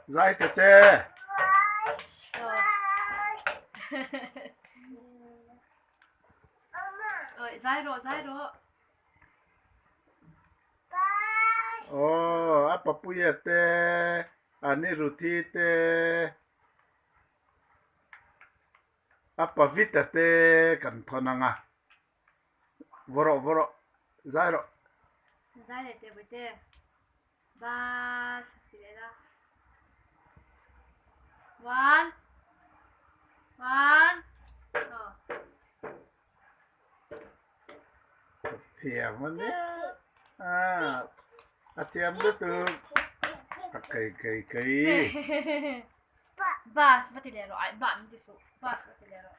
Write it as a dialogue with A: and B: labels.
A: Zai ta che.
B: Oi zai rawh zai rawh.
A: Aw a papuia te Anirudhi te a Pavita te kan thawn ang a. Vaw rawh vaw rawh zai rawh.
B: Zai leh teh bawihte. Bas ti leh la. One. One. Oh.
A: Thiam a nia. Ah, a thiam lutuk. A kei kei kei.
B: Bas va ti leh rawh. Ai ba min ti suh. Bas va ti leh rawh.